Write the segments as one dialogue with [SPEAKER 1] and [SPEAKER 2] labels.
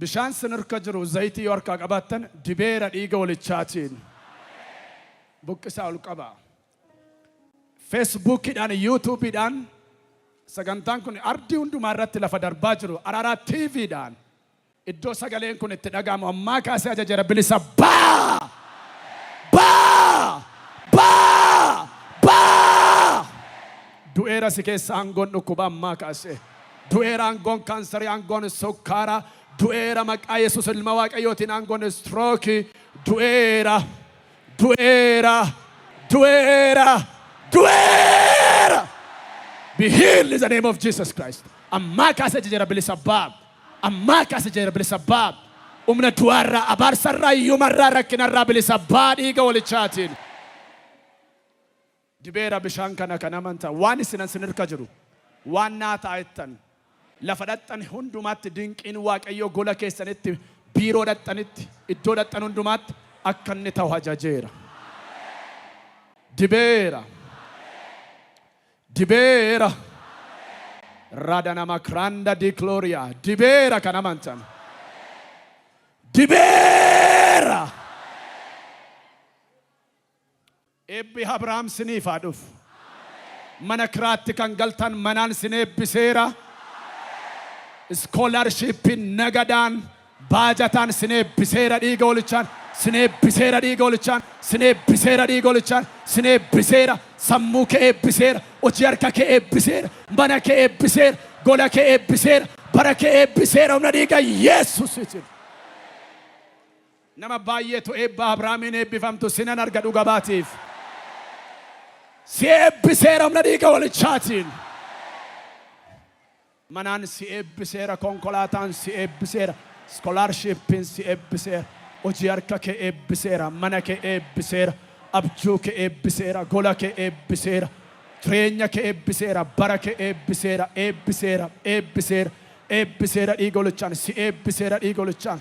[SPEAKER 1] Bishaan sin harka jiru zayitii yoo harkaa qabaattan dibeera dhiiga walichaatiin. Buqqisaa ol qabaa. Feesbuukiidhaan, Yuutuubiidhaan sagantaan kun ardii hundumaa irratti lafa darbaa jiru Araaraa TVdhaan iddoo sagaleen kun itti dhaga'amu ammaa kaasee ajajeera bilisa baa! Baa! Baa! Baa! Du'eera si keessa aangoon dhukkuba ammaa kaasee. Du'eera aangoon kaansarii, aangoon sukkaaraa, du'eera maqaa Yesuus ilma Waaqayyootiin aangoon istrookii, du'eera, du'eera, du'eera, du'eera. Be healed in the name of Jesus Christ. Ammaa kaasee ajajeera bilisa baa. Ammaa kaasee ajajeera bilisa baa. Humna du'aarraa, abaarsarraa, hiyyumarraa, rakkinarraa bilisa baa dhiiga walichaatiin. Dibeera bishaan kana kan amantan waan isin an sin hirka jiru waan naa ta'a jettan lafa dhaqxan hundumaatti dinqiin Waaqayyoo gola keessanitti biiroo dhaqxanitti iddoo dhaqxan hundumaatti akka inni ta'u ajajeera. Dibeera. Dibeera. Radanama kranda di gloria. Dibeera kan amantan. Dibeera. Eebbi Abrahaam siniif haa dhufu. Mana kiraatti kan galtan manaan sin eebbiseera. Iskoolarshiippiin nagadaan baajataan sin eebbiseera dhiiga hoolichaan. Sin eebbiseera dhiiga hoolichaan. Sin eebbiseera dhiiga hoolichaan. Sin eebbiseera. Sammuu kee eebbiseera. Hojii harka kee eebbiseera. Mana kee eebbiseera. Gola kee eebbiseera. Bara kee eebbiseera humna dhiiga Yesuusiitiin. Nama baay'eetu eebba Abrahaamiin eebbifamtu sinan arga dhuga baatiif. Si eebbiseera humna dhiiga holichaatiin. Manaan si eebbiseera, konkolaataan si eebbiseera, iskoolaarshiippiin si eebbiseera, hojii harka kee eebbiseera, mana kee eebbiseera, abjuu kee eebbiseera, gola kee eebbiseera, jireenya kee eebbiseera, bara kee eebbiseera, eebbiseera, eebbiseera, eebbiseera dhiiga holichaan, si eebbiseera dhiiga holichaan.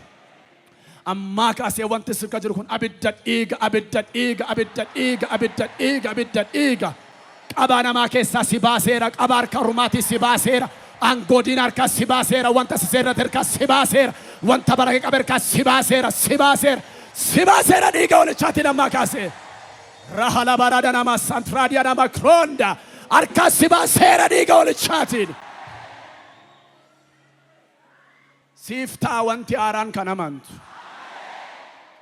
[SPEAKER 1] Ammaa kaasee wanti sirka jiru kun abidda dhiiga, abidda dhiiga, abidda dhiiga, abidda dhiiga, abidda dhiiga. Qabaa namaa keessaa si baaseera, qabaa harka ormaatii si baaseera, aangoo diina harkaa si baaseera, wanta si seerrate harkaa si baaseera, wanta bara kee qabe harkaa si baaseera, si baaseera, si baaseera dhiiga holichaatiin ammaa kaasee. Rahala barada nama santraadiya nama kronda harkaa si baaseera dhiiga holichaatiin. Siif ta'a wanti haaraan kan amantu.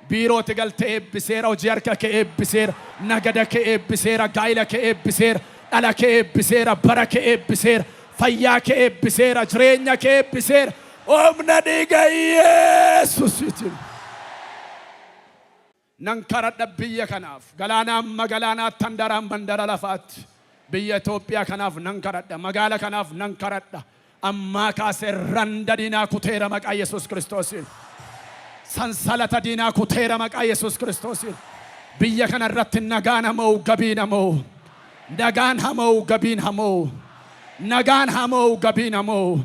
[SPEAKER 1] Biirooti galtee eebbiseera, hojii harka kee eebbiseera, nagada kee eebbiseera, gaa'ila kee eebbiseera, dhala kee eebbiseera, bara kee eebbiseera, fayyaa kee eebbiseera, jireenya kee eebbiseera. Humna dhiiga Yesuusiitiin. Nan karadha biyya kanaaf, galaanaa amma galaanaatti, handara amma handara lafaatti. Biyya Itoophiyaa kanaaf nan kadhadha, magaala kanaaf nan kadhadha. Ammaa kaasee randa diinaa kuteera maqaa Yesuus Kiristoosiin. Sansalata diinaa kuteera maqaa Yesuus Kiristoosiin. Biyya kana irratti nagaan hamo'u, gabiin hamo'u. Nagaan hamo'u, gabiin hamo'u. Nagaan hamo'u, gabiin hamo'u.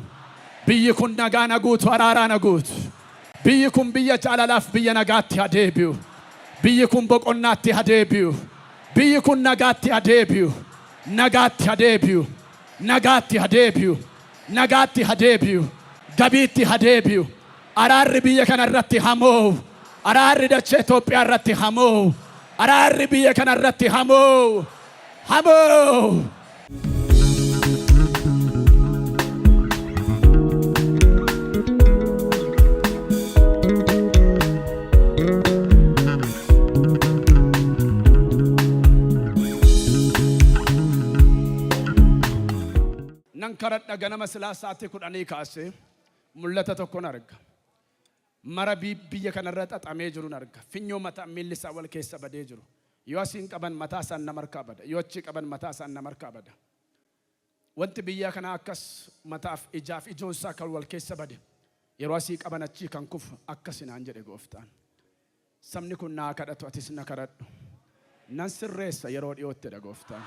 [SPEAKER 1] Biyyi kun nagaan haguutu, araaraan haguutu. Biyyi kun biyya jaalalaaf biyya nagaatti ha deebi'u. Biyyi kun boqonnaatti ha deebi'u. Biyyi kun nagaatti ha deebi'u. Nagaatti ha deebi'u. Nagaatti ha deebi'u. Nagaatti ha deebi'u. Gabiitti ha deebi'u. Araarri biyya kana irratti ha moo'u. Araarri dachee Itoophiyaa irratti ha moo'u. Araarri biyya kana irratti ha moo'u. Ha moo'u. Nan kadhadha ganama silaa sa'aatii kudhanii kaasee mul'ata tokkon arga. Marabii biyya kanarra xaxamee jirun arga. Finyoo mataa miilli isaa wal keessa badee jiru. Yoo asiin qaban mataa isaan nama harkaa bada. Yoo achii qaban mataa isaan nama harkaa bada. Wanti biyyaa kanaa akkas mataaf ijaaf ijoon isaa kan wal keessa bade. Yeroo asii qaban achii kan kufu akkasi naan jedhe gooftaan. Sabni kun naa kadhatu atis na kadhadhu. Nan sirreessa yeroo dhiyootti jedha gooftaan.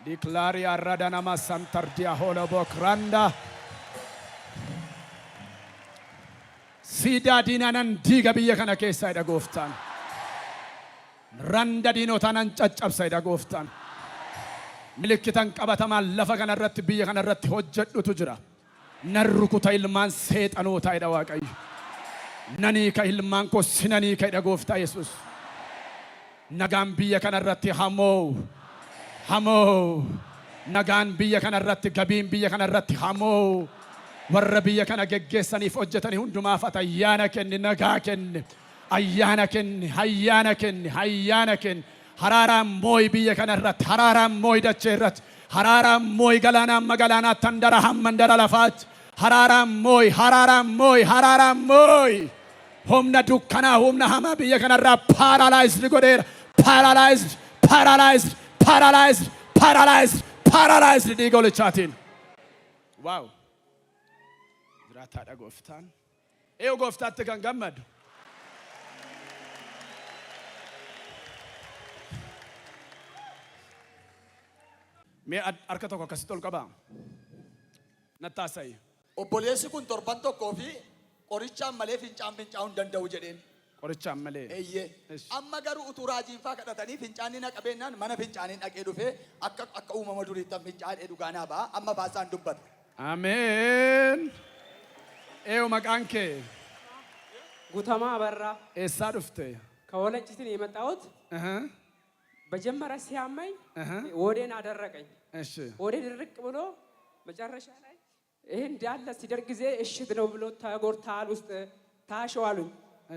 [SPEAKER 1] Diklaariyaa rada nama santardiya holobokraanda. Siidaa diinaa nan diiga biyya kana keessaa jedha gooftaan. Randa diinotaa nan caccabsa jedha gooftaan. Milikkitan qabatamaan lafa kana irratti biyya kana irratti hojjedhutu jira. Nan rukuta ilmaan seexanootaa jedha Waaqayyo. Nan hiika ilmaan koo sinan hiika jedha Gooftaa Yesuus. Nagaan biyya kana irratti haa moo'u. Haa moo'u. Nagaan biyya kana irratti, gabiin biyya kana irratti haa moo'u. Warra biyya kana geggeessaniif hojjetanii hundumaaf ati ayyaana kenni, nagaa kenni. Ayyaana kenni, ayyaana kenni, ayyaana kenni. Haraaraan moo'i biyya kana irratti, haraaraan moo'i dachee irratti, haraaraan moo'i galaanaa hamma galaanaatti, handara hamma handara lafaatti. Haraaraan moo'i, haraaraan moo'i, haraaraan moo'i. Humna dukkanaa, humna hamaa biyya kanarraa paralyzed godheera. Paralyzed, paralyzed, paralyzed, paralyzed, paralyzed dhiiga holichaatiin. Wow! Jiraataadha gooftaan. Eeyu gooftaatti kan gammadu. Mee harka tokko akkasitti ol qabaa. Natti haasa'i.
[SPEAKER 2] Obboleessi kun torban tokkoo fi qorichaan malee fincaan fincaa'uu hin danda'u jedheen.
[SPEAKER 1] Qorichaan malee.
[SPEAKER 2] Eeyyee.
[SPEAKER 1] Eshi.
[SPEAKER 2] Amma garuu utuu raajiinfaa kadhatanii fincaanni na qabeennaan mana fincaaniin dhaqee dhufee akka akka uumama duriittan fincaa'ee dhugaa naa ba'a. Amma baasaan dubbata.
[SPEAKER 1] Ameen. Eeyu maqaan kee?
[SPEAKER 3] Guutamaa Abarraa.
[SPEAKER 1] Eessaa dhufte?
[SPEAKER 3] ከወለንጭቲ ነው የመጣሁት። መጀመሪያ ሲያመኝ ሆዴን አደረቀኝ።
[SPEAKER 1] እሺ
[SPEAKER 3] ሆዴ ድርቅ ብሎ መጨረሻ ላይ ይሄ እንዳለ ሲደርግ ጊዜ እሽት ነው ብሎ ተጎድተሃል፣ ውስጥ ታሸው አሉኝ።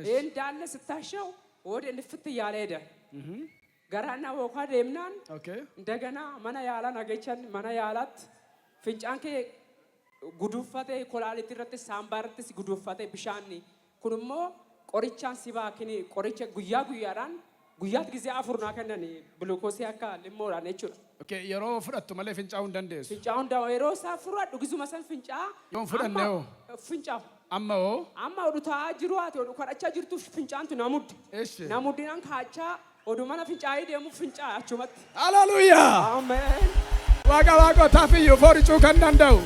[SPEAKER 3] ይሄ እንዳለ ስታሸው ሆዴ ልፍት እያለ ሄደ። ገራና ወኳ ደምናን እንደገና መና ያላን አገቸን መና ያላት ፍንጫንኬ ጉዱፈቴ ኮላሊት irratti ሳምባ irrattis guduffate bishaanni kun immoo qorichaan si baakini qoricha guyyaa guyyaadhaan guyyaatti gisee afur naa kennan gulukoosii akka limmoodhaan jechuudha.
[SPEAKER 1] Okay, yeroo fudhattu malee fincaa'uu hin dandeessu.
[SPEAKER 3] Fincaa'uun daawa yeroo isaa fudhadhu gisuma san fincaa'aa.
[SPEAKER 1] Yoo hin fudhanne hoo?
[SPEAKER 3] Fincaa'u.
[SPEAKER 1] Amma hoo?
[SPEAKER 3] Amma oduu taa'aa jiru ati oduu kadhachaa jirtu fincaantu na muddi.
[SPEAKER 1] Eshi.
[SPEAKER 3] Na muddinaan kaachaa oduu mana fincaa'ee deemu fincaa'a achumatti.
[SPEAKER 1] Haleluuyaa!
[SPEAKER 3] Ameen.
[SPEAKER 1] Waaqa waaqotaaf iyyuu fooricuu kan danda'u.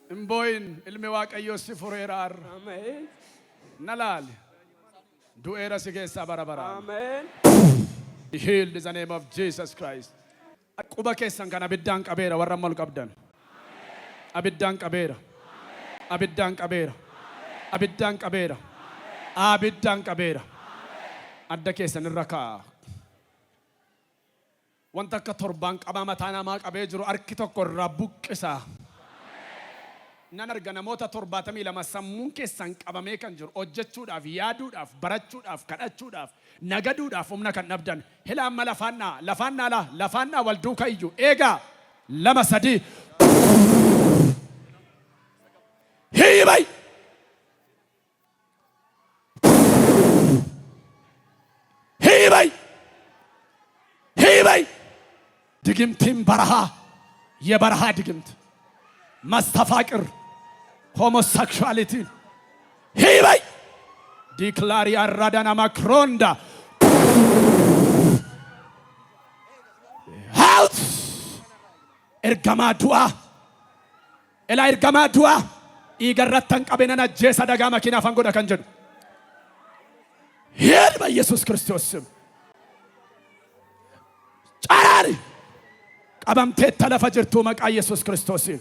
[SPEAKER 1] Hin boo'in, ilmi Waaqayyoo si fureera har'a.
[SPEAKER 3] Ameen.
[SPEAKER 1] Na laali. Du'eera si keessaa bara baraan.
[SPEAKER 3] Ameen.
[SPEAKER 1] Healed in the name of Jesus Christ. Quba keessan kan abiddaan qabeera warra amma ol qabdan. Abiddaan qabeera. Abiddaan qabeera. Abiddaan qabeera. Abiddaan qabeera. Adda keessan irra kaa'a. Wanta akka torbaan qabaa mataa namaa qabee jiru harki tokko irraa buqqisa. Nan arga namoota 72 sammuun keessan qabamee kan jiru hojjechuudhaaf, yaaduudhaaf, barachuudhaaf, kadhachuudhaaf, nagaduudhaaf humna kan dhabdan. Hila amma lafaan dhaa, lafaan dhaa laa, lafaan dhaa wal duuka iyyu. Eegaa lama sadii. Hiibay! Hiibay! Hiibay! ድግምቲን በረሃ የበረሃ ድግምት መስተፋቅር homosexuality ሂበይ ዲክላሪ አራዳና ማክሮንዳ out ergamaa du'aa elaa ergamaa du'aa dhiiga irrattan qabe nan ajjeesa dagaa makiinaa afaan godha kan jedhu ሂድ በኢየሱስ ክርስቶስ ስም ጨራሪ qabamteetta lafa jirtuu maqaa Yesuus Kiristoosiin.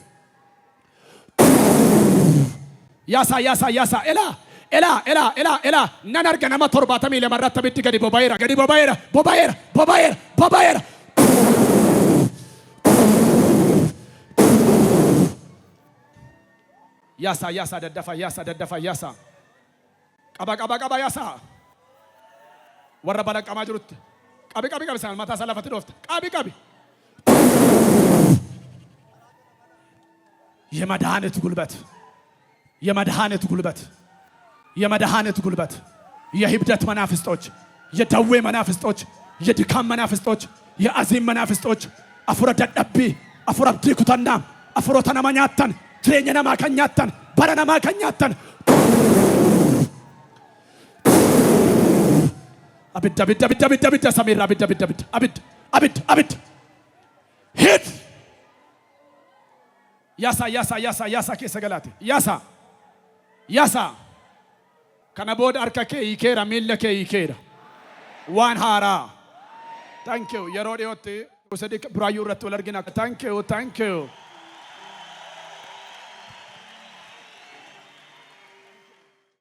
[SPEAKER 1] Yaasaa yaasaa yaasaa elaa elaa elaa elaa elaa nan arga nama 72 irratti abiddi gadi boba'eera gadi boba'eera boba'eera boba'eera boba'eera. Yaasaa yaasaa daddafa yaasaa daddafa yaasaa qaba qaba qaba yaasaa warra balaqqamaa jirutti qabi qabi qabi sana mataa isaa lafatti dhoofta qabi qabi. የመድኃኒት ጉልበት የመድኃኒት ጉልበት የመድኃኒት ጉልበት የሂብደት መናፍስቶች፣ የደዌ መናፍስቶች፣ የድካም መናፍስቶች፣ የአዚም መናፍስቶች hafuura dadhabbii hafuura abdii kutannaa hafuurota nama nyaattan jireenya namaa kan nyaattan bara namaa kan nyaattan abidda abidda abidda abidda abidda samiirra abidda abidda abidda abidda abidda abidda ሂድ yaasaa yaasaa yaasaa yaasaa keessa galaate yaasaa yaasaa kana booda harka kee hiikeera miilla kee hiikeera waan haaraa thank you yeroo dhiyootti Sadii Buraayyuu irratti wal argina. Thank you, thank you.